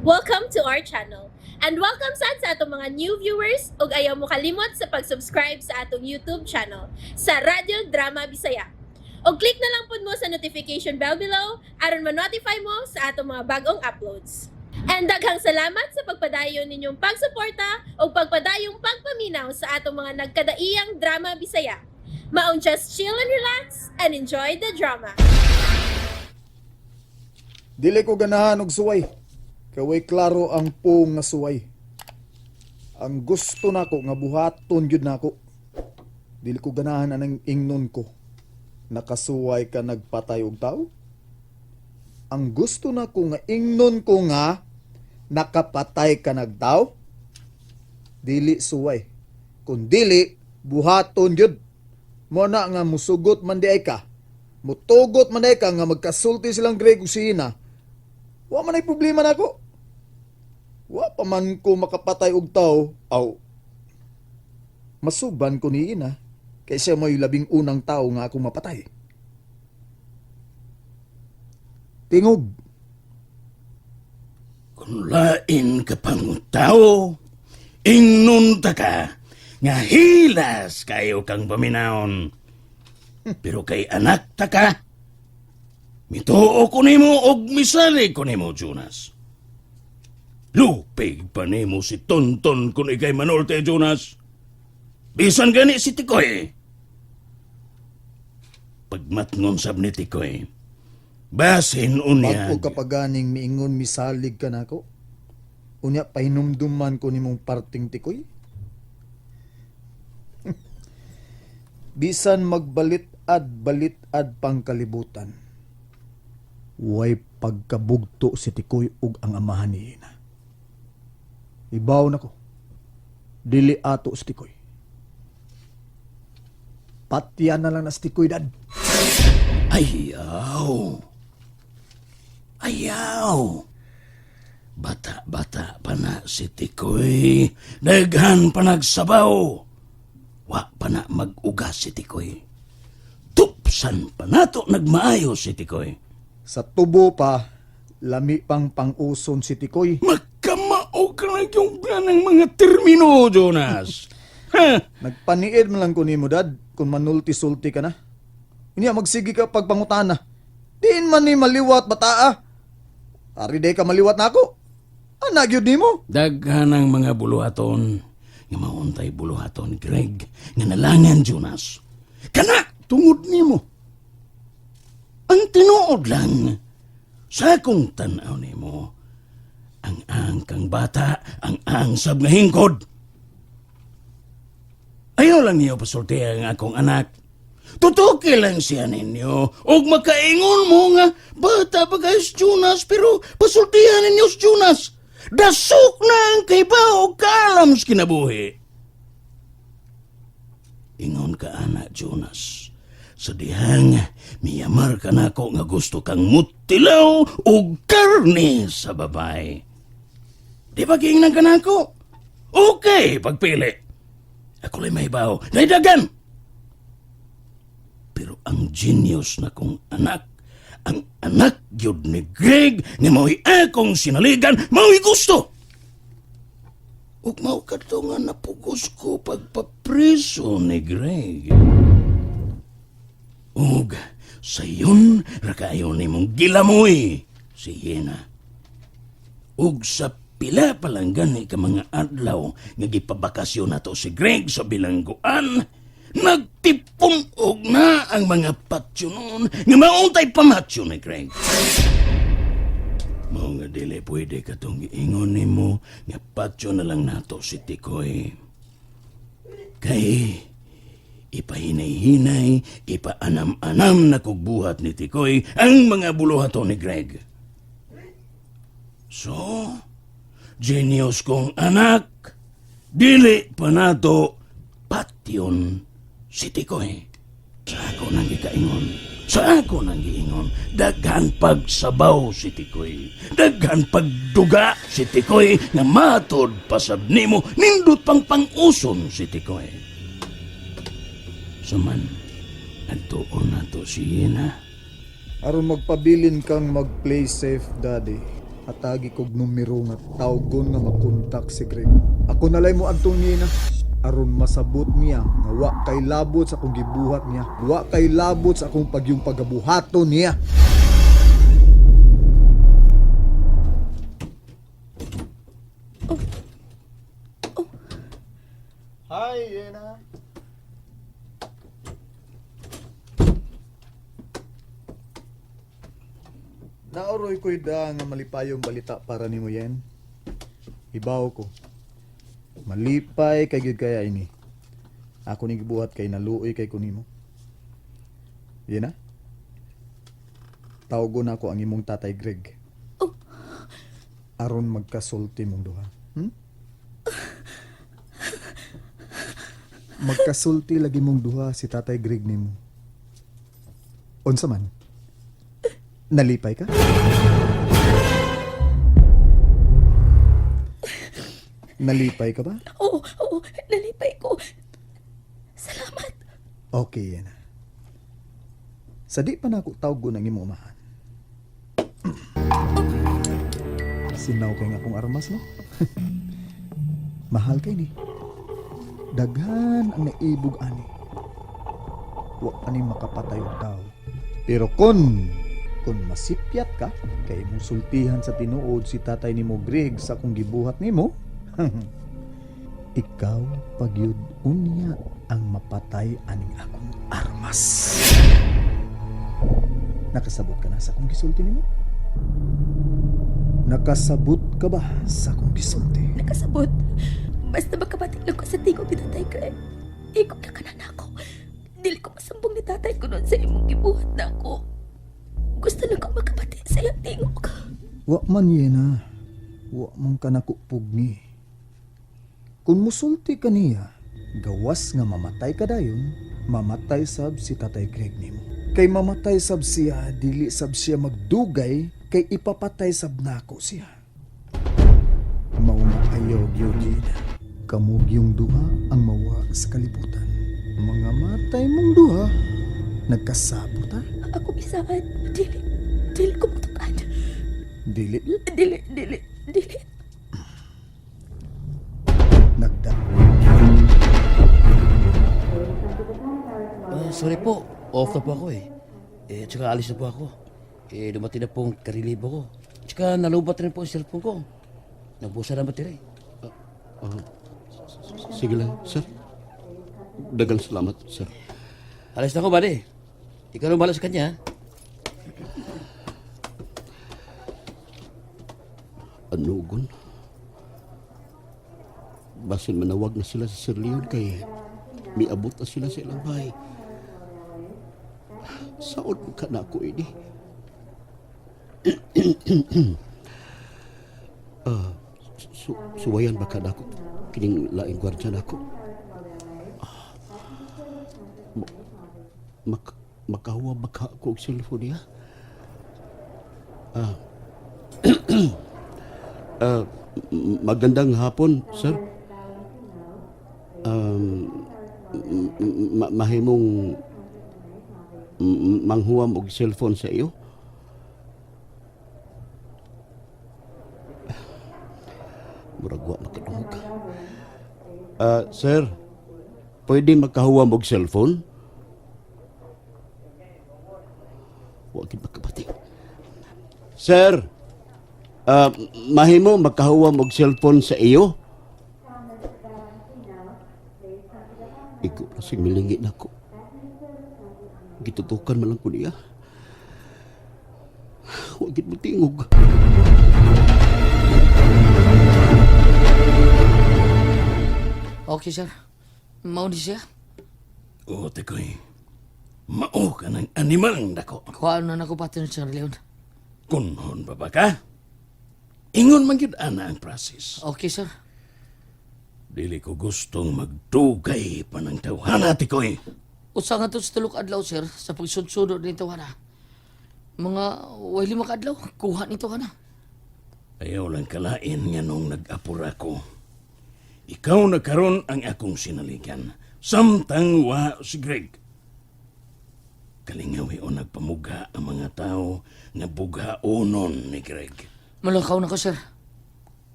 Welcome to our channel. And welcome sad sa atong mga new viewers ug ayaw mo kalimot sa pag-subscribe sa atong YouTube channel sa Radyo Drama Bisaya. Og click na lang pud mo sa notification bell below aron ma-notify mo sa atong mga bagong uploads. And daghang salamat sa pagpadayon ninyong pagsuporta ug pagpadayong pagpaminaw sa atong mga nagkadaiyang drama Bisaya. Maong just chill and relax and enjoy the drama. Dili ko ganahan og suway. Kay way klaro ang puong nga suway. Ang gusto nako nga buhaton gyud nako. Dili ko ganahan anang ingnon ko. Nakasuway ka nagpatay og tao. Ang gusto nako nga ingnon ko nga nakapatay ka nagtao. Dili suway. Kung dili, buhaton gyud. Mo na nga musugot man di ay ka. Mutugot man di ay ka nga magkasulti silang Greg ug si Ina. Wa man ay problema nako. Wa pa man ko makapatay og tao. Aw. Masuban ko ni Ina kay siya mo'y labing unang tao nga akong mapatay. Tingog. Kung lain ka pang tao, ingnon ta ka, nga hilas kayo kang paminawon. Pero kay anak ta ka, mituo ko nimo og misalig ko nimo, Jonas. Lupig pa nimo si Tonton kung ikay manulte, Jonas. Bisan gani si Tikoy. Pagmatngon sab ni Tikoy, basin unya. Bag-o ka pa ganing miingon misalig ka nako. Unya pahinumduman ko nimong parting tikoy. Bisan magbalit-ad balit-ad pang kalibutan. Way pagkabugto si Tikoy ug ang amahan ni Ina. Ibaw nako. Dili ato si Tikoy. Patyan na lang na si Tikoy, Dad. Ayaw. Ayaw. Bata-bata pa na si Tikoy. Daghan pa nagsabaw. Wa pa na mag-ugas si Tikoy. Tupsan pa nato nagmaayo si Tikoy. Sa tubo pa, lami pang panguson si Tikoy. Magkamao ka na yung ng mga termino, Jonas. Ha? Nagpaniid man lang ko nimo, Dad, kung manulti-sulti ka na. Unya magsige ka pagpangutana. Diin man ni maliwat bataa. Ari day ka maliwat nako. Ana gyud nimo. Daghan ang mga buluhaton. Nga mauntay buluhaton, Greg. Nga nalangan, Jonas. Kana, tungod nimo. Ang tinuod lang, sa akong tanaw nimo, ang angkang bata, ang angsab nga hingkod. Ayaw lang niyo pasulti ang akong anak. Tutuki lang siya ninyo. Og makaingon mo nga, bata pa kayo si Jonas, pero pasultihan ninyo si Jonas. Dasok na ang kaiba o kaalam sa kinabuhi. Ingon ka, anak Jonas. Sa dihang, miyamar ka nako nga gusto kang mutilaw og karne sa babay. Di ba giingnan ka nako? Okay, pagpili. Ako lang may baho. Naidagan! Pero ang genius na kong anak, ang anak gyud ni Greg, nga mao'y akong sinaligan, mao'y gusto. Ug mao kadto nga napugos ko pagpapreso ni Greg. Ug sayon ra kayo nimong gilamoy si Yena. Ug sa pila pa lang gani ka mga adlaw nga gipabakasyon nato si Greg sa bilangguan, nagtipon-og na ang mga patyonon nga mauntay pamatyo ni Greg. Mao nga dili pwede katong giingon nimo nga patyo na lang nato si Tikoy. Kay ipahinay-hinay, ipaanam-anam na kugbuhat ni Tikoy ang mga buluhaton ni Greg. So, genius kong anak, dili pa nato patyon si Tikoy. Sa ako nang gikaingon, sa ako nang giingon, daghan pagsabaw si Tikoy, daghan pagduga si Tikoy, nga matod pasab nimo, nindot pang panguson si Tikoy. Suman, adtuon nato si Yena. Aron magpabilin kang mag-play safe, Daddy. Hatagi kog numero nga tawgon nga makontak si Greg. Ako nalay mo adtong niya aron masabot niya nga wa kay labot sa akong gibuhat niya. Wa kay labot sa akong pagyong pagabuhaton niya. Hi, Yena. Naoroy ko'y da nga malipayong balita para nimo yen. Ibaw ko. Malipay kay gyud kaya ini. Ako ni gibuhat kay naluoy kay kunimo. Yen na. Tawgon ako ang imong tatay Greg. Oh. Aron magkasulti mong duha. Magkasulti lagi mong duha si Tatay Greg nimo. Unsa man? Nalipay ka? Nalipay ka ba? Oo, oo, nalipay ko. Salamat. Okay, yan. Sa di pa nako tawgon ang imong amahan. Sinaw kay nga akong armas, no? Mahal kay ni. Daghan ang naibog ani. Wa ani makapatay og tao. Pero kun masipyat ka, kay imong sultihan sa tinuod si tatay nimo Greg sa akong gibuhat nimo, ikaw pagyud unya ang mapatay aning akong armas. Nakasabot ka na sa akong gisulti nimo? Nakasabot ka ba sa akong gisulti? Nakasabot. Basta makabati lang ko sa tingog ni Tatay Greg. Ikaw na ka na nako. Dili ko masambong ni tatay ko noon sa imong gibuhat na ako. Gusto lang ko makabati sa iyang tingog. Wa man yena. Wa man ka nakupugni. Kung musulti ka niya, gawas nga mamatay ka dayon, mamatay sab si Tatay Greg nimo. Kay mamatay sab siya, dili sab siya magdugay, kay ipapatay sab nako siya. Mao nga ayaw gyud yena. Kamog yung duha ang mawa sa kalibutan. Mga matay mong duha, nagkasabot ha? Ako bisaan. Dili. Dili ko matukan. Dili Dili, dili, dili. nagda. Ah, sorry po, off na po ako eh. Eh, tsaka alis na po ako. Eh, dumating na pong karilibo ko. Tsaka nalubat rin po ang cellphone ko. Nabusa na battery. Sige lang, sir. Dagang salamat, sir. Alis na ako, buddy. Ikaw na bahala sa kanya. ha? Anugon? Basin manawag na sila sa Sir Leon kay miabot na sila sa ilang bahay. Saod mo ka na ako, ini. Ah, suwayan ba ka na ako? Kining laing gwardya na ako. Ah, makahuwa ba ka ako og cellphone niya? Ah, magandang hapon, sir. Mahimong manghuwam og cellphone sa iyo. Murag wa makadungog. Ah, sir, pwede makahuwam og cellphone? Wa gid makabati. Sir, mahimo makahuwam og cellphone sa iyo? Igo na sing milingi nako. Gitutukan man lang ko niya. Wa gid mo tingog. Okay, sir. Mao ni siya. O, Tikoy. Mao ka ng animal dako. Kuhaan na nako pati Sir Leon. Kunhon ba ba ka? Ingon man gyud ana ang process. Okay, sir. Dili ko gustong magdugay pa ng tawhana, Tikoy. Usa nga to sa tulok adlaw, sir, sa pagsudsudod ni tawana. Mga way lima ka adlaw, kuha ni tawana. Ayaw lang kalain nga nung nag-apura ko. Ikaw na karon ang akong sinaligan. Samtang wa si Greg. Kalingawi o nagpamugha ang mga tao nga bughaonon ni Greg. Malakaw na ko, sir.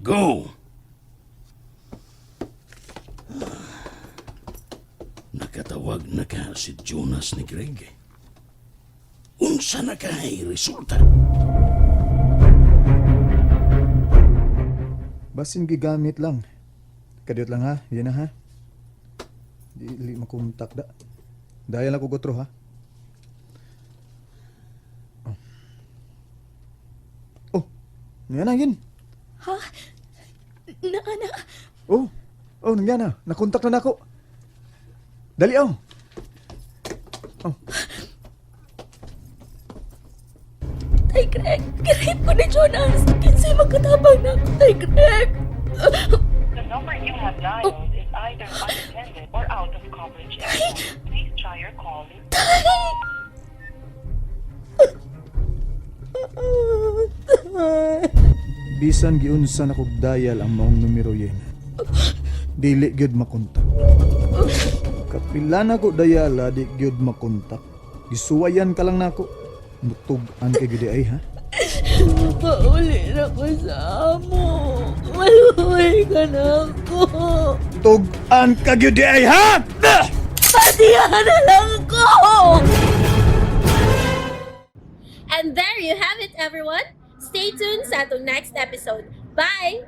Go! Nakatawag na ka si Jonas ni Greg. Unsa na kay resulta? Basin gigamit lang. Kadiyot lang ha. Yan na ha. Dili makontak da. Dahil ako gotro ha. Oh. Oh, yan na yun. Ha? Naa na. Oh, oh, nangyana na. Nakontak na nako. Dali oh. Oh, Tay Greg, girape ko ni Jonas. Kinsay magkatabang na ako, Tay Greg. The number you have dialed is either unattended or out of coverage area. Please try your call later. Tay! Tay! Bisan giunsa na kog dial ang maong numero yen. Dili gyud makontak. Kapila na ko dayala di gyud makontak. Gisuwayan ka lang nako. Mutug-an kay gyud ay ha. Pauli na ko sa amo. Maluhay ka na ako. Tug-an ka gyud ay ha. Patihan na lang ko! And there you have it, everyone. Stay tuned sa atong next episode. Bye!